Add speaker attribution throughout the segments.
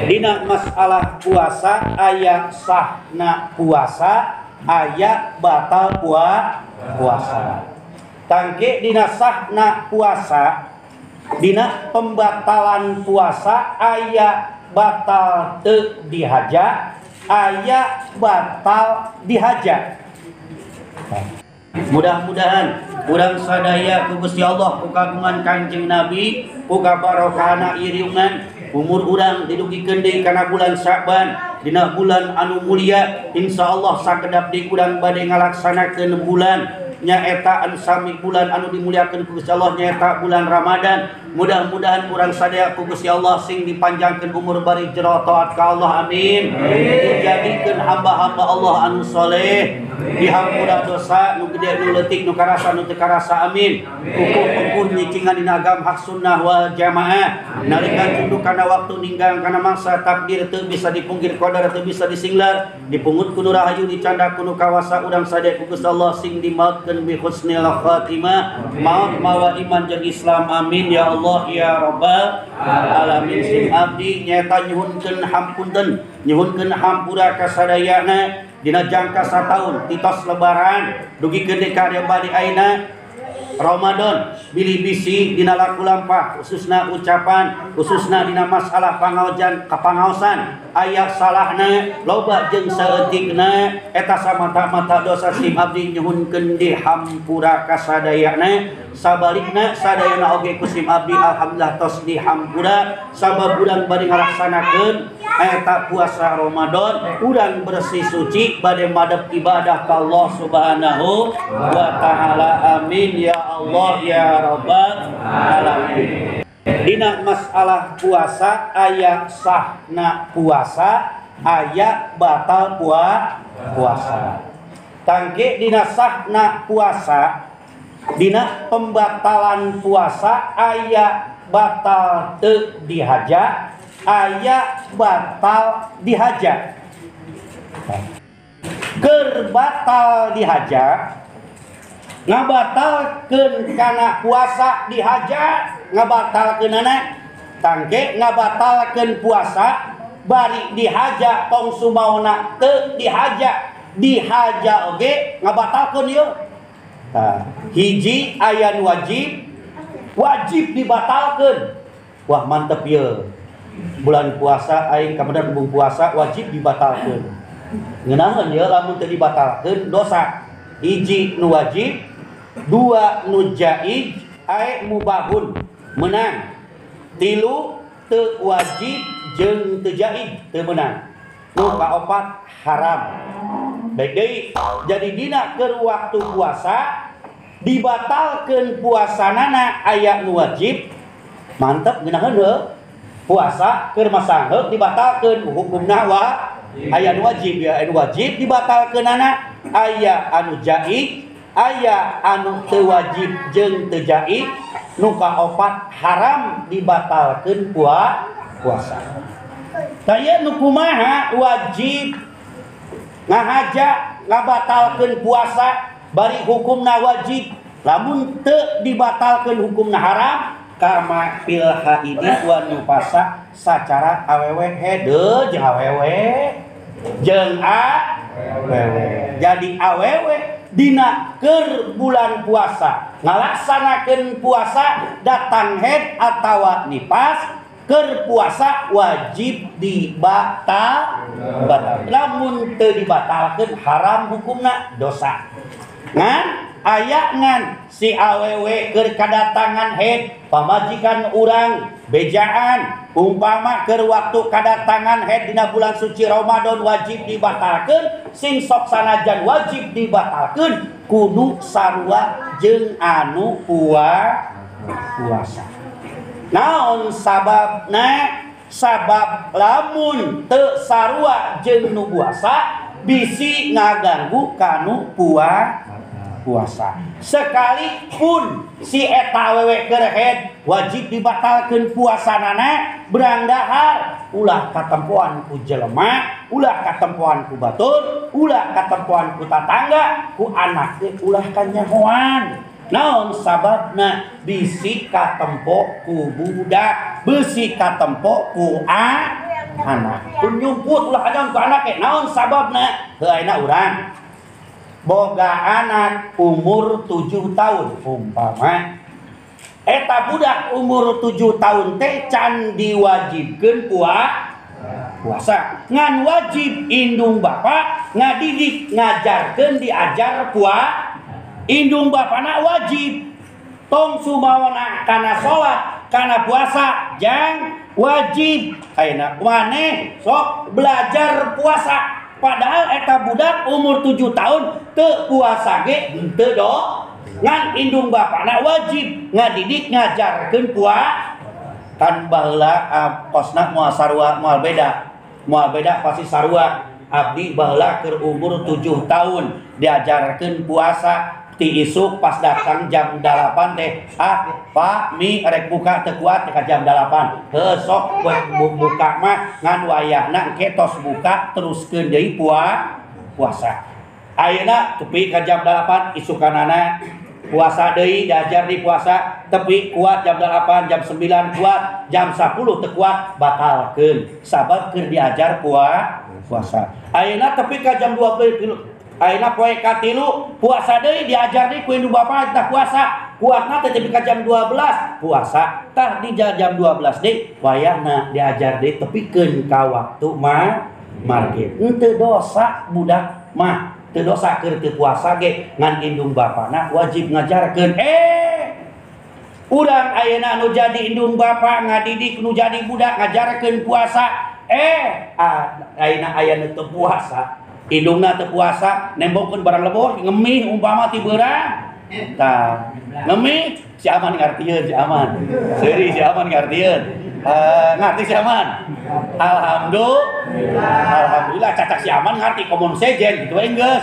Speaker 1: Dina masalah puasa aya sahna puasa, aya batal puasa. Tangke dina sahna puasa, dina pembatalan puasa aya batal teu dihaja, aya batal dihaja. Mudah-mudahan urang sadaya ku Gusti Allah, ku kagungan Kanjeng Nabi, ku kabarokahna iriungan umur urang didugikeun deui kana bulan Sya'ban, dina bulan anu mulia. Insyaallah sakedap deui urang bade ngalaksanakeun bulan nyaeta anu sami bulan anu dimuliakeun ku Gusti Allah, nyaeta bulan Ramadan. Mudah-mudahan urang sadaya ku Gusti Allah sing dipanjangkeun umur bari jero taat ka Allah, amin. Dijadikeun hamba-hamba Allah anu soleh, dihampura dosa nu gede nu leutik nu karasa nu teu karasa, amin. Kukuh pengkuh nyicingan dina agama hak sunnah wal jamaah, nalika tunduk kana waktu ninggang kana mangsa takdir teu bisa dipungkir, qadar teu bisa disinglar, dipungut ku nu rahayu dicanda ku nu kawasa. Urang sadaya ku Gusti Allah sing dimautkeun bi husnil khatimah, maut mawa iman jeung Islam, amin ya Allah ya rabbal alamin. Sing abdi nyaeta nyuhunkeun hampunten, nyuhunkeun hampura ka sadayana dina jangka sataun titos lebaran dugikeun deui ka bali ayeuna Ramadan, bilih bisi dina laku lampah khususna ucapan, khususna dina masalah pangaojan kapangaosan aya salahna loba jeung saeutikna, eta samata-mata dosa sim abdi nyuhunkeun dihampura ka sadayana. Sabalikna sadayana oge ku sim abdi alhamdulillah tos dihampura, sabab urang bade ngalaksanakeun eta puasa Ramadan, urang bersih suci bade madep ibadah ka Allah Subhanahu wa taala, amin ya Allah ya rabbal alamin. Dina masalah puasa aya sahna puasa, aya batal puasa. Tangke dina sahna puasa, dina pembatalan puasa aya batal teu dihaja, aya batal dihaja. Keur batal dihaja ngabatalkeun kana puasa dihaja, ngabatalkeunana tangke ngabatalkeun puasa bari dihaja tong sumaona teu dihaja, dihaja oge ngabatalkeun ieu. Tah, hiji aya nu wajib, wajib dibatalkeun. Wah mantep ieu. Bulan puasa aing kabener embung puasa wajib dibatalkeun. Ngeunaheun ieu lamun teu dibatalkeun dosa. Hiji nu wajib, dua nu jaiz ae mubahun menang, tilu teu wajib jeung teu jaiz teu menang, nu kaopat haram. Baik deui, jadi dina keur waktu puasa dibatalkeun puasanana aya nu wajib, mantep ngeunaheun heuh. Puasa keur masangheuk dibatalkeun hukumna wa aya nu wajib, ya anu wajib dibatalkeunana aya anu jaiz, aya anu teu wajib jeung teu jaiz, nu kaopat haram dibatalkeun puasa. Tah ieu nu kumaha wajib ngahaja ngabatalkeun puasa bari hukumna wajib, lamun teu dibatalkeun hukumna haram, kama fil haidi wa nufasa, sacara awewe hede jeung awewe jeung awewe. Jadi awewe dina keur bulan puasa ngalaksanakeun puasa datang haid atawa nifas, keur puasa wajib dibatal, lamun teu dibatalkeun haram hukumna dosa. Ngan aya ngan si awewe keur kadatangan haid pamajikan urang bejaan, umpama keur waktu kadatangan haid dina bulan suci Ramadan wajib dibatalkeun, sing sok sanajan wajib dibatalkeun kudu sarua jeung anu puasa. Naon sababna? Sabab lamun teu sarua jeung nu puasa bisi ngaganggu kanu puasa. Sekalipun si eta awewe keur haid wajib dibatalkeun puasanana, berang dahar ulah katempoan ku jelema, ulah katempoan ku batur, ulah katempoan ku tatangga, ku anak ge ulah kanyahoan. Naon sababna? Bisi katempo ku budak, bisi katempo ku Anak. Kun nyumput ulah kanyahoan ku anak ge. Naon sababna? Heuh ayeuna urang boga anak umur 7 tahun umpama eta budak umur 7 tahun teh can diwajibkeun puasa ngan wajib indung bapa ngadidik ngajarkeun diajar puasa indung bapana wajib tong sumawana kana salat kana puasa jang wajib ayeuna maneh sok belajar puasa padahal eta budak umur 7 tahun teu puasa ge henteu do ngan indung bapana wajib ngadidik ngajarkeun puasa kan baheula kosna moal sarua moal beda pasti sarua abdi baheula keur umur 7 tahun diajarkeun puasa ti isuk pas datang jam 8 teh ah Pak mi rek buka teu kuat ka jam 8 heuh sok buka mah ngan wayahna engke tos buka teruskeun deui puasa ayeuna tepi ka jam 8 isukanana puasa deui diajar di puasa tepi kuat jam 8 jam 9 kuat jam 10 teu kuat batalkeun sabab keur diajar puasa ayeuna tepi ka jam 20 ayeuna poe katilu puasa deui diajar deui ku indung bapa tah puasa kuatna teh tepi ka jam 12 puasa tah di jam 12 deui wayahna diajar deui tepikeun ka waktu maghrib henteu dosa budak mah teu dosa keur teu puasa ge ngan indung bapana wajib ngajarkeun urang ayeuna nu jadi indung bapa ngadidik nu jadi budak ngajarkeun puasa ayeuna aya nu teu puasa indungna teu puasa nembongkeun barang lebor ngemih umpama ti beurang tah ngemih si Aman ngartieun si Aman seuri si Aman ngartieun ngarti si Aman alhamdulillah alhamdulillah cacak si Aman ngarti komo sejen kitu we geus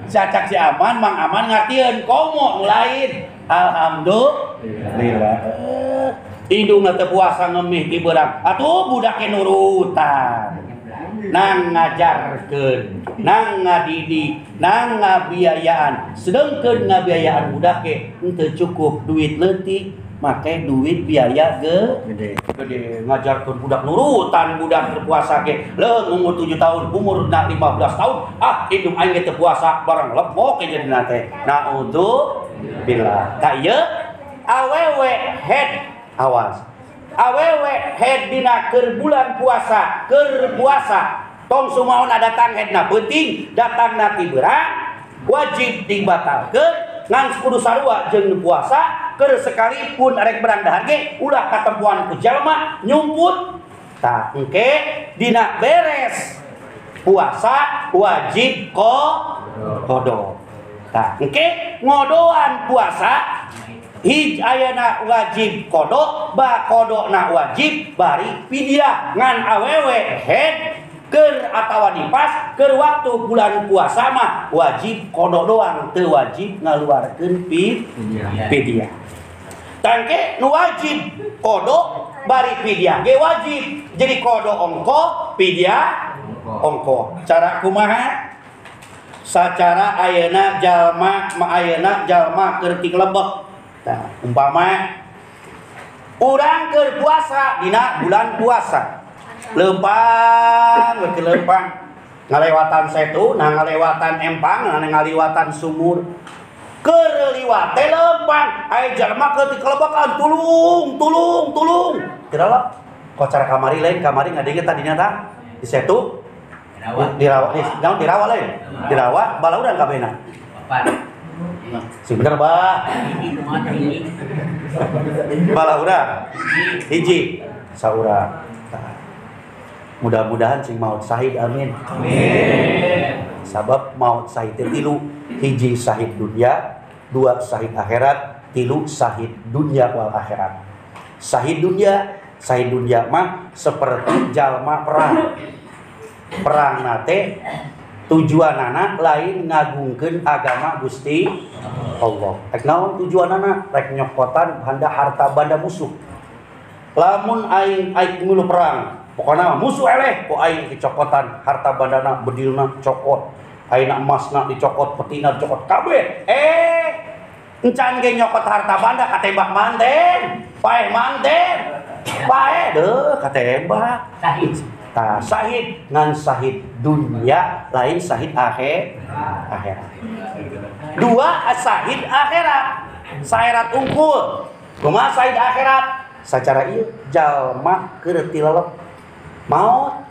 Speaker 1: cacak si Aman Mang Aman ngartieun komo nu lain alhamdulillah indungna teu puasa ngemih ti beurang atuh budak ge nurutan nang ngajarkeun nang ngadidik nang ngabiayaan sedengkeun ngabiayaan budak ge henteu cukup duit leutik make duit biaya gede gede ngajarkeun budak nurutan budak teu puasa ge leuh umur 7 tahun umur 15 tahun ah indung aing ge teu puasa barang lepok ge jadina teh naudzubillah ka ieu awewe head awas awewe head dina keur bulan puasa keur puasa tong sumaona datang headna penting datangna ti beurang wajib dibatalkeun ngan kudu sarua jeung puasa keur sekalipun arek berang dahar ge ulah katempuan ku jalma nyumput tah engke dina beres puasa wajib qada tah engke ngodoan puasa hij ayana wajib qada ba qadona wajib bari fidyah ngan awewe head keur atawa nipas keur waktu bulan puasa mah wajib qada doang teu wajib ngaluarkeun fidyah tangke nu wajib qada bari fidyah ge wajib jadi qada ongko fidyah ongko cara kumaha sacara ayeuna jalma ma ayeuna jalma keur ti lebek tah umpama urang keur puasa dina bulan puasa lempang ke lempang ngalewatan setu nah ngalewatan empang nah ngaliwatan sumur keur liwat teh lempang aya jalma keur ti kelebakan tulung tulung tulung kira kok cara kamari lain kamari ngadenge tadinya tah di setu dirawa di naon dirawa lain dirawa balauran kabehna sing bener bah balauran hiji saurang. Mudah-mudahan sing maut sahid amin. Amin. Sabab maut sahid tilu, hiji sahid dunia, dua sahid akhirat, tilu sahid dunia wal akhirat. Sahid dunia mah seperti jalma perang. Perang nate tujuanana lain ngagungkeun agama Gusti Allah. Rek naon tujuanana? Rek nyokotan banda harta banda musuh. Lamun aing aing milu perang, pokoknya musuh eleh, kok aing dicokotan harta bandana bedilna cokot, ayeuna emasna dicokot, petina dicokot, kabeh. Encan ge nyokot harta banda katembak manten, paeh manten, paeh deuh katembak. Tah sahid ngan sahid dunya lain sahid akhirat. Dua sahid akhirat. Akhirat unggul. Kumaha sahid akhirat? Sacara ieu jalma keur tilelep maot.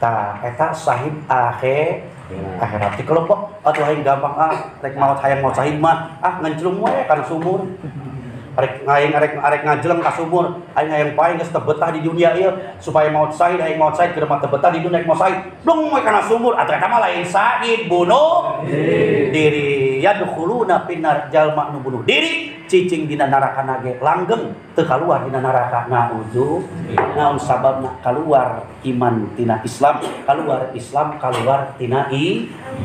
Speaker 1: Tah eta sahid akhirat di kelompok atuh aing gampang ah rek maot hayang maot sahid mah ah ngenclung we kana sumur. Arek aing arek ngajeleng ka sumur, aing hayang paing geus teu betah di dunia ieu supaya maot sahid aing maot sahid keur mah teu betah di dunia maot sahid. Blung we kana sumur atuh eta mah lain sahid bunuh diri. Yadkhuluna finnar jalma nu bunuh diri cicing dina neraka ge langgeng teu kaluar dina neraka. Naudzu naon sababna kaluar iman tina Islam, kaluar Islam kaluar tina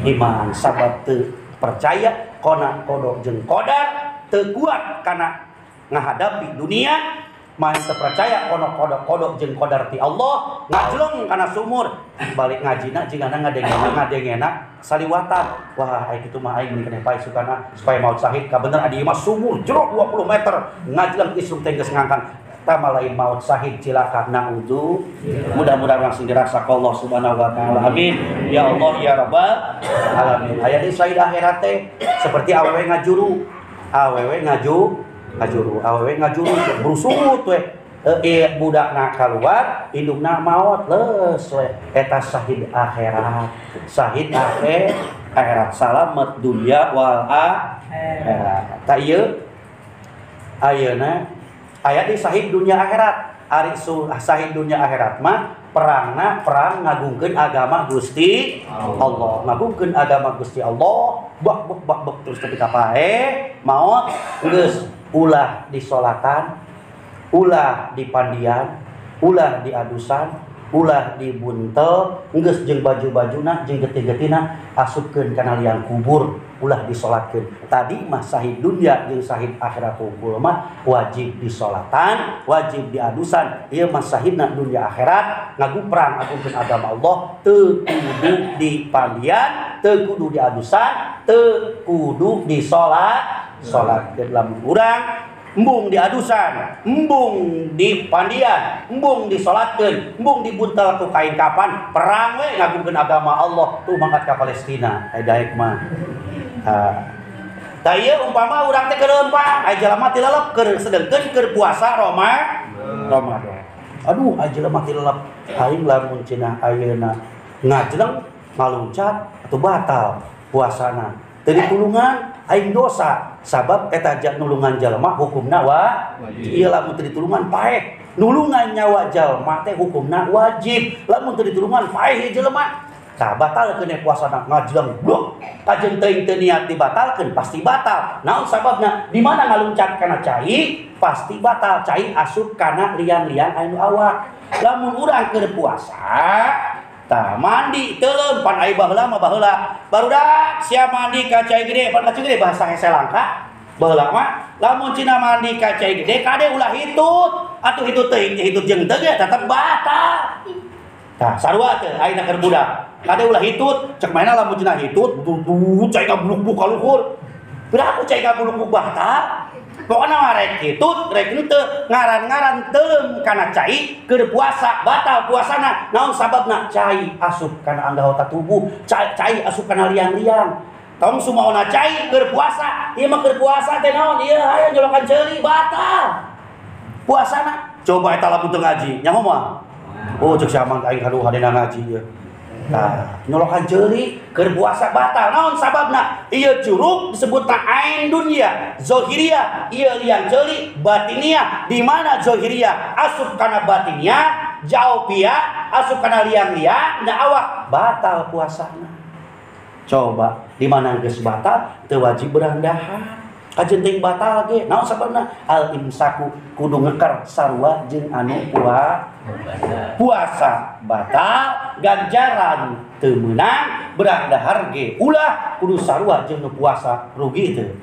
Speaker 1: iman sabab teu percaya kona kodok jeung kodar teu kuat kana ngahadapi dunia main terpercaya kono kodok jeung kodar ti Allah ngajleng kana sumur balik ngajina jigana ngadengena saliwatan wah ai kitu mah aing meuni pae sukana supaya maut sahid ka bener adi mah sumur jero 20 meter ngajleng isuk teh geus ngangkang tama lain maut sahid cilaka naudzu. Mudah-mudahan langsung dirasa Allah Subhanahu wa taala. Amin ya Allah ya rabbal alamin. Aya di sahid akhirat teh seperti awewe ngajuru, awewe ngajuru, awewe ngajuru brusut we budakna kaluar indungna maot leus we eta sahid akhirat. Sahid akhirat salamet dunya wal akhirat. Ta ieu ayeuna aya di sahid dunya akhirat. Ari sahid dunya akhirat mah perangna perang ngagungkeun agama Gusti Allah. Ngagungkeun agama Gusti Allah bak bak bak bak terus tepi ka pae maot geus ulah disolatan, ulah dipandian, ulah diadusan, ulah dibuntel, geus jeung baju-bajuna jeung getih-getihna asupkeun kana liang kubur, ulah disolatkeun. Tadi mah sahid dunya jeung sahid akhirat unggul mah wajib disolatan, wajib diadusan. Ieu mah sahidna dunya akhirat ngaguprang agungkeun agama Allah teu kudu dipandian, teu kudu diadusan, teu kudu disolat. Salat lamun urang embung diadusan, embung dipandian, embung disolatkeun, embung dibuntel ku kain kapan, perang we ngagungkeun agama Allah tuh mangkat ka Palestina aya daek mah. Tah ieu umpama urang teh keur lempang, aya jelema tilelep keur sedengkeun keur puasa Ramadan. Aduh aya jelema tilelep, aing lamun cenah ayeuna ngajleng maluncat atuh batal puasana. Teu ditulungan aing dosa sabab eta nulungan jalma hukumna wajib. Ieu lamun teu ditulungan paeh. Nulungan nyawa jalma teh hukumna wajib. Lamun teu ditulungan paeh ieu jelema. Tah batalkeun puasana ngajleng blok. Kajeun teuing teu niat dibatalkeun pasti batal. Naon sababna? Di mana ngaluncat kana cai pasti batal. Cai asup kana liang-liang anu awak. Lamun urang keur puasa tah mandi teuleum pan ai baheula mah baheula. Barudak sia mandi ka cai gede, pan ka cai gede bahasa hese langka. Baheula mah lamun cina mandi ka cai gede kade ulah hitut. Atuh hitut teuing hitut jeung teu ge tetep batal. Tah sarua teh ayeuna keur budak. Kade ulah hitut, cek mainna lamun cina hitut betul cai ngabuluk-buluk ka luhur. Piraku cai ngabuluk-buluk batal. Pokona mah rek hitut, rek henteu, ngaran-ngaran teuleum kana cai keur puasa, batal puasana. Naon sababna? Cai asup kana anggota tubuh, cai asup kana liang-liang. Tong sumaona cai keur puasa, ieu mah keur puasa teh naon? Ieu hayo nyolokan ceuli batal. Puasana. Coba eta lamun teu ngaji, nyaho mah. Oh cek sia mah aing haduh hadena ngaji ieu. Tah, nyolokan ceuli keur puasa batal. Naon sababna? Ieu curug disebutna ain dunya, zahiriyah. Ieu liang ceuli batiniah. Di mana zahiriyah asup kana batiniah, jaupia asup kana liang-liang na awak batal puasana. Coba di mana geus batal teu wajib berandahar. Kajeun teuing batal ge. Naon sababna? Al imsaku kudu ngeker sarua jeung anu puasa batal ganjaran teu meunang berandahar ge ulah kudu sarua jeung nu puasa rugi teu.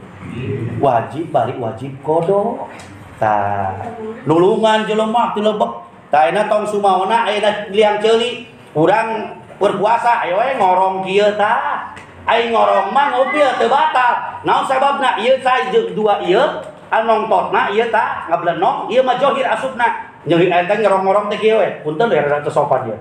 Speaker 1: Wajib balik wajib kodo. Tah nulungan jelema ti lebek. Tah ayeuna tong sumaona ayeuna liang ceuli urang berpuasa ayo we ngorong kieu tah. Aing ngorong mah ngupil teu batal. Naon sababna? Ieu sae dua ieu anu nongtotna ieu tah ngablenong ieu mah johir asupna. Nyeuri eta ngerong-ngorong teh kieu we. Punten we rada teu sopan ieu.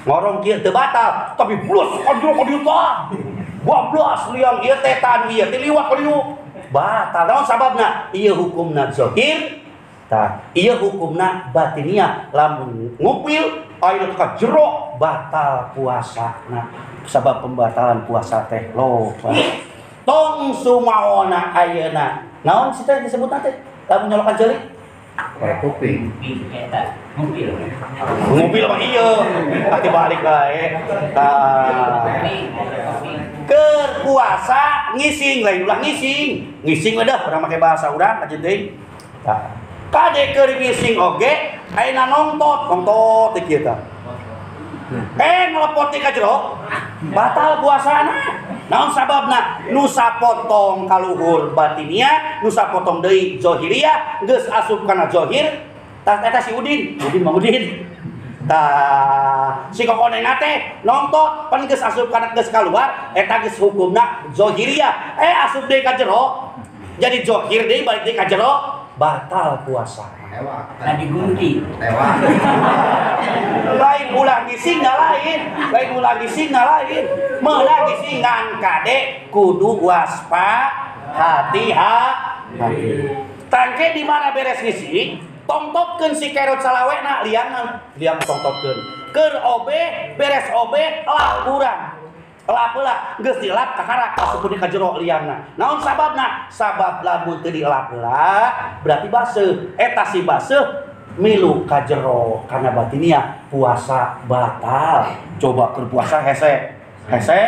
Speaker 1: Ngorong kieu teu batal, tapi blos ka jero ka dieu tah. Bablas liang ieu teh tan ieu teh liwat ka dieu. Batal. Naon sababna? Ieu hukumna zahir. Tah, ieu hukumna batiniah. Lamun ngupil ayeuna ka jero batal puasana. Sabab pembatalan puasa teh loba. Tong sumaona ayeuna. Naon sih teh disebutna teh? Lamun nyolokan ceuli?
Speaker 2: Korek kuping.
Speaker 3: Eta ngupil.
Speaker 1: Ngupil mah ieu. Ati balik bae. Tah. Keur puasa ngising lain ulah ngising. Ngising we dah urang make bahasa urang aja teuing. Tah. Kade keur ngising oge ayeuna nongtot, nongtot teh kieu tah. Ngelepot ka jero batal puasana. Naon sababna? Nu sapotong kaluhur batinia, nu sapotong deui zahiriah, geus asup kana zahir. Tah eta si Udin, Udin mah Udin. Tah si kokonena teh nongtot pan geus asup kana geus kaluar, eta geus hukumna zahiriah. Asup deui ka jero. Jadi zahir deui balik deui ka jero, batal puasa.
Speaker 3: Tadi gunting.
Speaker 1: Lain ulah ngising na lain, lain ulah ngising na lain. Meunang ngising ngan kade kudu waspa hati-hati. Tangke di mana beres ngising, tongtotkeun si kerot salawena liangan, liang tongtotkeun. Keur obe beres obe lap urang. Lap heula geus dilap kakara asup ka jero liangna. Naon sababna? Sabab lamun teu dilap heula berarti baseuh. Eta si baseuh milu ka jero kana batinia puasa batal. Coba keur puasa hese. Hese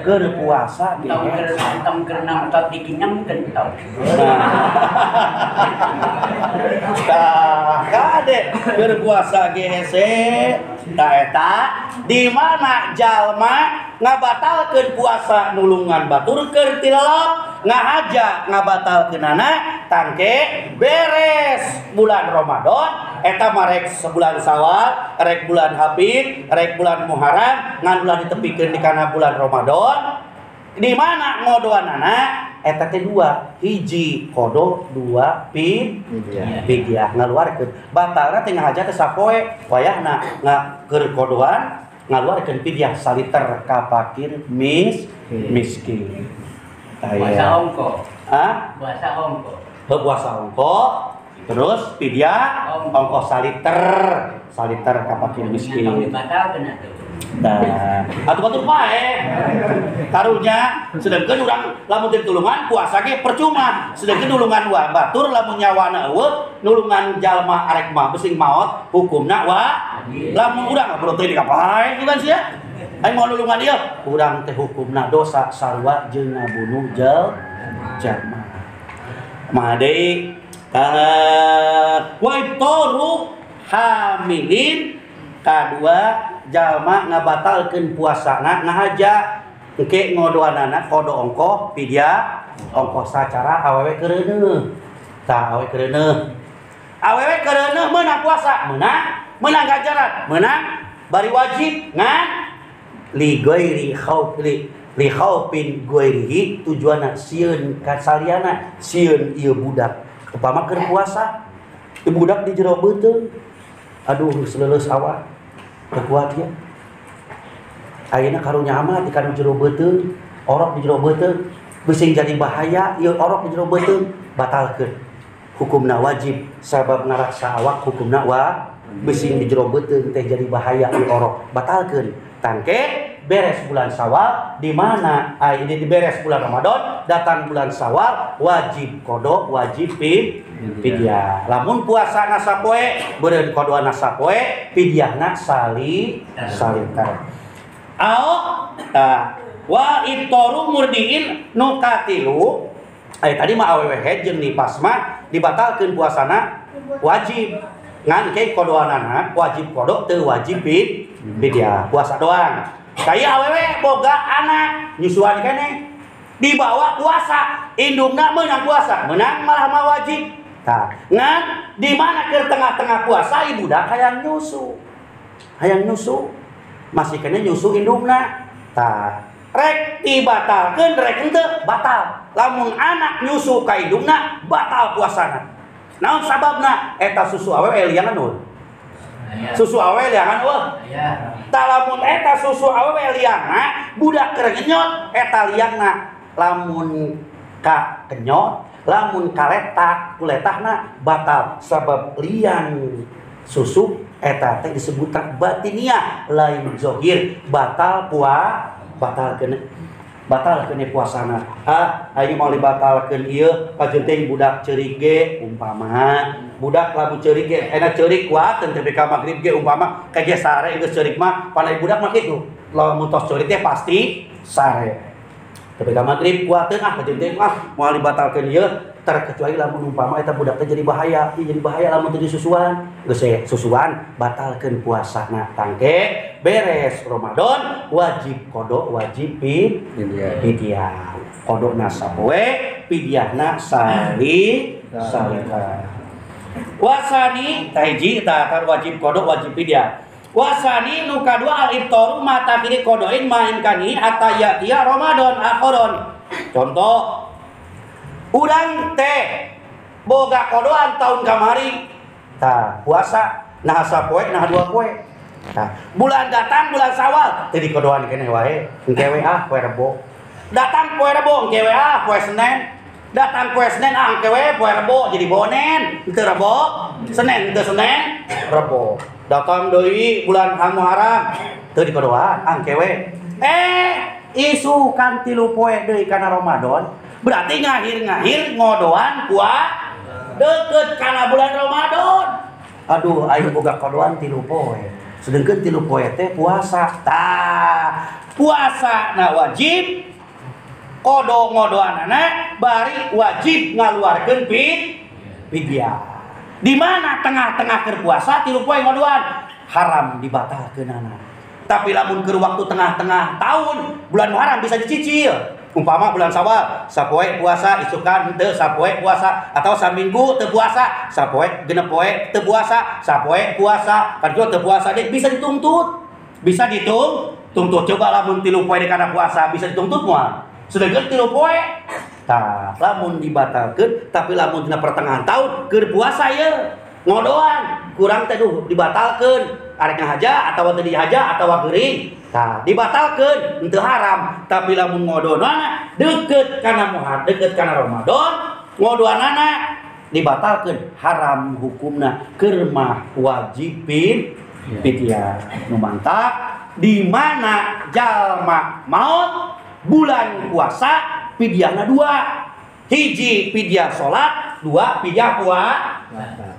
Speaker 1: keur puasa ge.
Speaker 3: Tong keur nangtot dikinyemkeun tong.
Speaker 1: Tah kade keur puasa ge hese. Tah eta di mana jalma ngabatalkeun puasa nulungan batur keur tilelep ngahaja ngabatalkeunana tangke beres bulan Ramadan eta mah rek sebulan Sawal rek bulan Habib rek bulan Muharram ngan ulah ditepikeun di kana bulan Ramadan di mana ngodoanana eta teh dua hiji kodo dua pidiah ngaluarkeun batalna teh ngahaja teh sapoe wayahna keur kodoan ngaluarkeun pidiah saliter ka fakir miskin.
Speaker 3: Puasa ongko.
Speaker 1: Hah?
Speaker 3: Puasa ongko.
Speaker 1: Puasa ongko. Terus pidiah ongko saliter, saliter ka fakir miskin.
Speaker 3: Batalkeun atuh.
Speaker 1: Nah, atuh batur pae. Karunya sedengkeun urang lamun teu tulungan puasa ge percuma. Sedengkeun nulungan wa batur lamun nyawana eueuh, nulungan jalma arek mah besing maot hukumna wa. Lamun urang belum teu dikapae bukan sia. Aing mau nulungan ieu, urang teh hukumna dosa sarua jeung ngabunuh jalma. Mah deui wa iftaru hamilin kadua jalma ngabatalkeun puasana ngahaja engke ngodoanana kodo ongkoh pidia ongkoh sacara awewe keureuneuh. Tah awewe keureuneuh. Awewe keureuneuh meunang puasa, meunang meunang ganjaran, meunang bari wajib ngan li ghairi khauf li khaufin ghairihi tujuanna sieun ka saliana sieun ieu budak. Upama keur puasa, ieu budak di jero beuteung. Aduh leuleus awak. Teu kuat ya. Ayeuna karunya amat di kana jero beuteung, orok di jero beuteung, bising jadi bahaya ieu orok di jero beuteung, batalkeun. Hukumna wajib sabab ngarasa awak hukumna wa bising di jero beuteung teh jadi bahaya ieu orok, batalkeun. Tangke beres bulan Syawal di mana ini beres bulan Ramadan datang bulan Syawal wajib kodo wajib fidyah. Lamun puasana sapoe beureun kodoana sapoe fidyahna saliter. Ao ta wa iftaru murdiin nu katilu tadi mah awewe head jeung nipas mah dibatalkeun puasana wajib ngan ke kodoanana wajib kodo teu wajib fidyah puasa doang. Kaya awewe boga anak nyusuan keneh dibawa puasa indungna meunang puasa meunang malah mah wajib. Tah ngan di mana keur tengah-tengah puasa ibudak hayang nyusu masih keneh nyusu indungna. Tah rek dibatalkeun rek henteu batal. Lamun anak nyusu ka indungna batal puasana. Naon sababna eta susu awewe liangan nun. Susu awewe liangan eueuh. Tah lamun eta susu awewe liangna budak keur ngenyot eta liangna lamun ka kenyot lamun kaletak kuletahna batal sabab liang susu eta teh disebut batiniah lain zohir batal puasa batal kene puasana. Ah aing mau dibatalkeun ieu kajenting budak ceurik ge umpama budak lamun ceurik ge enak ceurik kuat teu tepi ka magrib ge umpama kage sare geus ceurik mah pandai budak mah kitu lamun tos ceurik teh pasti sare tepi ka magrib kuateun ah kajenting ah moal dibatalkeun ieu terkecuali lamun umpama eta budak teh jadi bahaya jadi bahaya lamun teu disusuan geus susuan batalkeun puasana tangke beres Ramadan wajib qada wajib fidyah qadona sapoe fidyahna salita wasani tahiji ta wajib qada wajib fidyah wasani nu kadua al iftaru ma takhiri qadain ma imkani ataya Ramadan akhoron. Contoh urang teh boga kodoan tahun kamari tah puasa nah sapoe nah dua poe tah bulan datang bulan Syawal teh dikodoan keneh wae engke we ah poe Rebo datang poe Rebo engke we ah poe Senen datang poe Senen ah engke we poe Rebo jadi bonen teu Rebo Senen teu Senen Rebo datang deui bulan Muharram teu dikodoan ah engke we isukan 3 poe deui kana Ramadan berarti ngahir-ngahir ngodoan kuat deket kana bulan Ramadan. Aduh aing boga kodoan 3 poe sedengkeun 3 poe teh puasa tah puasa na wajib kodo ngodoanana bari wajib ngaluarkeun fidyah. Di mana tengah-tengah keur puasa 3 poe ngodoan haram dibatalkeunana. Tapi lamun keur waktu tengah-tengah tahun bulan Muharram bisa dicicil. Umpama bulan Syawal sapoe puasa isukan teu sapoe puasa atau saminggu teu puasa sapoe genep poe teu puasa sapoe puasa kadua teu puasa deui bisa dituntut. Bisa dituntut. Coba lamun 3 poe kana puasa bisa dituntut moal. Sedengkeun 3 poe tah lamun dibatalkeun tapi lamun dina pertengahan tahun keur puasa ieu ngodoan kurang teh duh dibatalkeun arek ngahaja atawa teu dihaja atawa geuring tah dibatalkeun henteu haram tapi lamun ngodoanana deukeut kana Muharram deukeut kana Ramadan ngodoanana dibatalkeun haram hukumna keur mah wajib fidyah. Nu mantap di mana jalma maot bulan puasa fidyahna 2 hiji fidyah salat 2 fidyah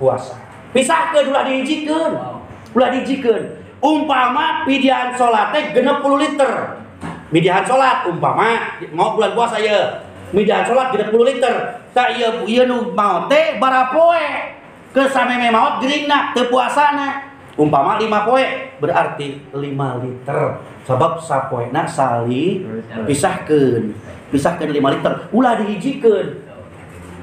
Speaker 1: puasa pisahkeun ulah dihijikeun ulah dihijikeun. Umpama pidyahan salat teh 60 liter. Pidyahan salat umpama mau bulan puasa ieu. Pidyahan salat 60 liter. Tah ieu ieu nu maot teh barapoe. Keur sameme maot geuringna teu puasana. Umpama 5 poe berarti 5 liter. Sabab sapoena sali pisahkeun. Pisahkeun 5 liter ulah dihijikeun.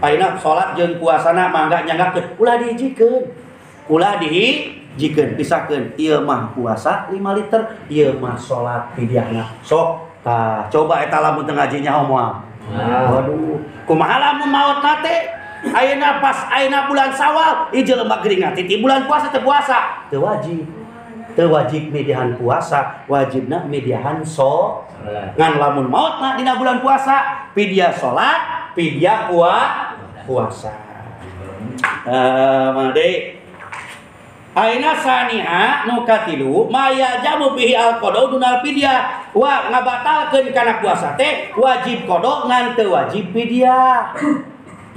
Speaker 1: Ayeuna salat jeung puasana mangga nyanggakeun ulah dihijikeun. Ulah dihijikeun pisahkeun ieu mah puasa 5 liter ieu mah salat fidyahna sok tah coba eta lamun teu ngaji nyaho moal. Waduh kumaha lamun maotna teh ayeuna pas ayeuna bulan Syawal ieu jelema geuring ti bulan puasa teu puasa teu wajib teu wajib midihan puasa wajibna midihan salat ngan lamun maotna dina bulan puasa fidyah salat fidyah puasa made Aina saniha nu katilu maya jamu bihi al qada dunal fidyah wa ngabatalkeun kana puasa teh wajib qada ngan teu wajib fidyah.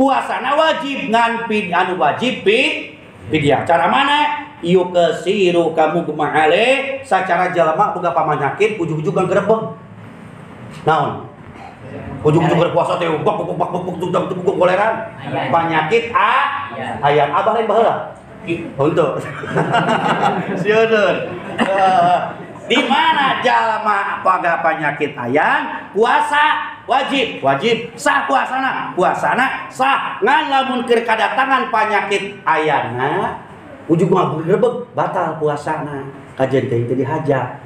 Speaker 1: Puasana wajib ngan anu wajib fidyah. Cara mana? Yukasiru kamu kumahale sacara jalma boga pamanyakit ujug-ujug nggerebeg. Naon? Ujug-ujug berpuasa teh bak bak bak bak bak goleran. Panyakit a ayam abah lain baheula. Untuk sieun. Di mana jalma paga penyakit ayam puasa wajib wajib sah puasana puasana sah ngan lamun keur kadatangan penyakit ayana ujug mah grebeg batal puasana kajen teh teu dihaja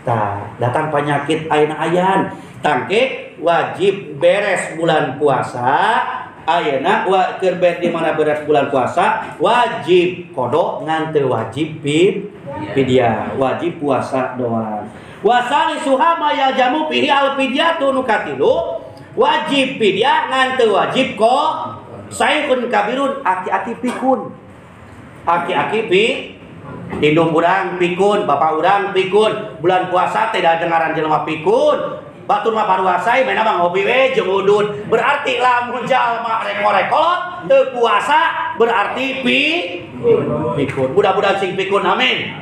Speaker 1: tah datang penyakit ayana ayan tangke wajib beres bulan puasa Ayeuna wa keur di mana beres bulan puasa wajib qada ngan teu wajib fidyah, wajib puasa doang. Wasalisuha ma yaljamu fihi al fidyatu nu katilu wajib fidyah ngan teu wajib ko saikun kabirun aki-aki pikun. Aki-aki pi indung urang pikun, bapak urang pikun, bulan puasa teh da dengaran jelema pikun. Batur mah paruasai maena mah ngopi we jeung udud. Berarti lamun jalma rek ngorekolot teu puasa berarti pikun. Mudah-mudahan sing pikun amin.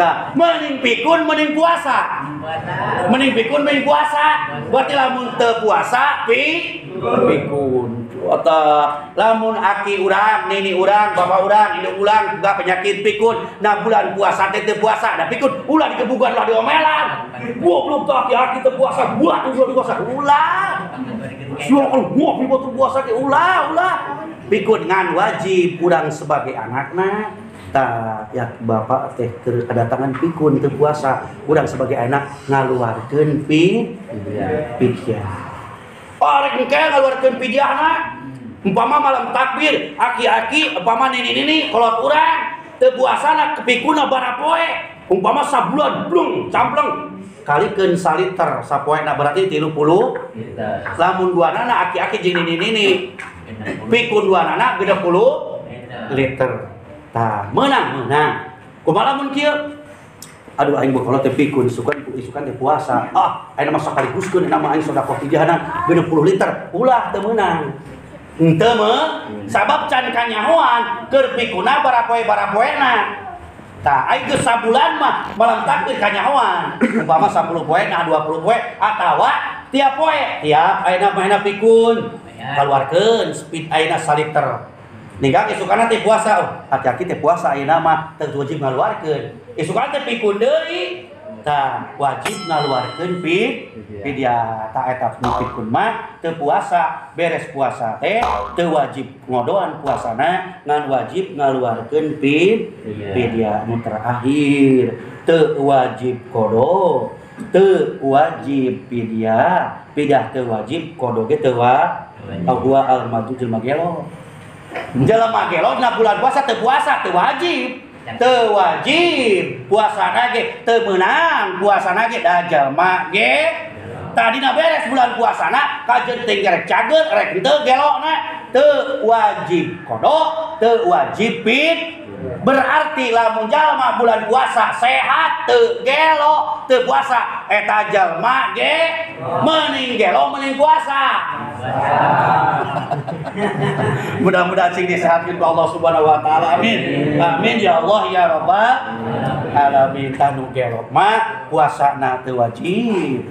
Speaker 1: Tah, mending pikun mending puasa. Mending pikun mending puasa. Berarti lamun teu puasa pikun. Atau lamun aki urang, nini urang, bapak urang, indung urang boga penyakit pikun. Nah bulan puasa teh teu puasa, da pikun ulah digebugan ulah diomelan. Goblok teh aki-aki teu puasa, gua tuh ulah puasa. Ulah. Sia kalau gua teu puasa ge ulah, ulah. Pikun ngan wajib urang sebagai anakna. Tah ya bapak teh keur kedatangan pikun teu puasa, urang sebagai anak ngaluarkeun fidyah. Arek engke ngaluarkeun fidyahna. Umpama malam takbir, aki-aki umpama nini-nini kolot urang teu puasana kepikuna barapoe. Umpama sabulan blung campleng kalikeun saliter sapoena berarti 30 liter. Lamun duanana aki-aki jeung nini-nini pikun duanana 60 liter. Tah, meunang. Kumaha lamun kieu? Aduh aing boh teh pikun isukan isukan teh puasa. Ah, aing mah sakaliguskeun eta mah aing sedekah fidyahna 60 liter. Ulah teu meunang. Henteu mah sabab can kanyahoan keur pikuna barapoe-barapoena. Tah, aing geus sabulan mah malam takbir kanyahoan. Umpama 10 poe nah 20 poe atawa tiap poe, tiap ayeuna mah pikun. Kaluarkeun speed ayeuna saliter. Ninggal isukana teh puasa, oh, hati-hati teh puasa ayeuna mah teu wajib ngaluarkeun. Isukana teh pikun deui, tah wajib ngaluarkeun fidyah. Tah eta nu pikun mah teu puasa, beres puasa teh teu wajib ngodoan puasana, ngan wajib ngaluarkeun fidyah. Nu terakhir teu wajib qada, teu wajib fidyah, fidyah teu wajib, qada ge teu wajib. Huwa al-madu jelema gelo. Jelema gelo dina bulan puasa teu puasa teu wajib. Teu wajib puasana ge teu meunang puasana ge da jelema ge tadina beres bulan puasana kajeun teh rek cager rek henteu gelona teu wajib qada teu wajib fid. Berarti lamun jalma bulan puasa sehat teu gelo teu puasa eta jalma ge mending gelo mending puasa. Mudah-mudahan sing disehatkeun ku Allah Subhanahu wa taala. Amin. Amin ya Allah ya rabbal alamin. Tanu gelo mah puasana teu wajib.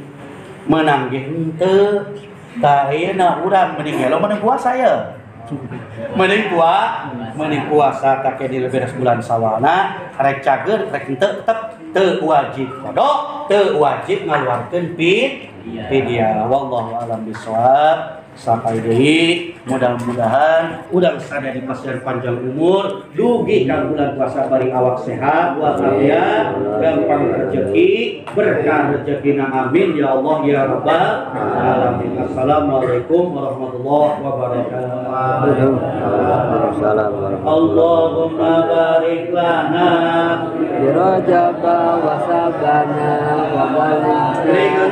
Speaker 1: Meunang ge henteu. Tah ayeuna urang mending gelo mending puasa ya. Mending puasa tak di beres bulan sawana rek cager rek henteu tetep teu wajib qada teu wajib ngaluarkeun fidyah. Wallahu a'lam bishawab. Sampai deui mudah-mudahan urang sada di pasir panjang umur dugi ka bulan puasa bari awak sehat walafiat gampang rezeki berkah rezekina amin ya Allah ya rabbal alamin. Assalamualaikum warahmatullahi wabarakatuh. Allahumma barik lana
Speaker 2: bi Rajab wa Sabana wa barik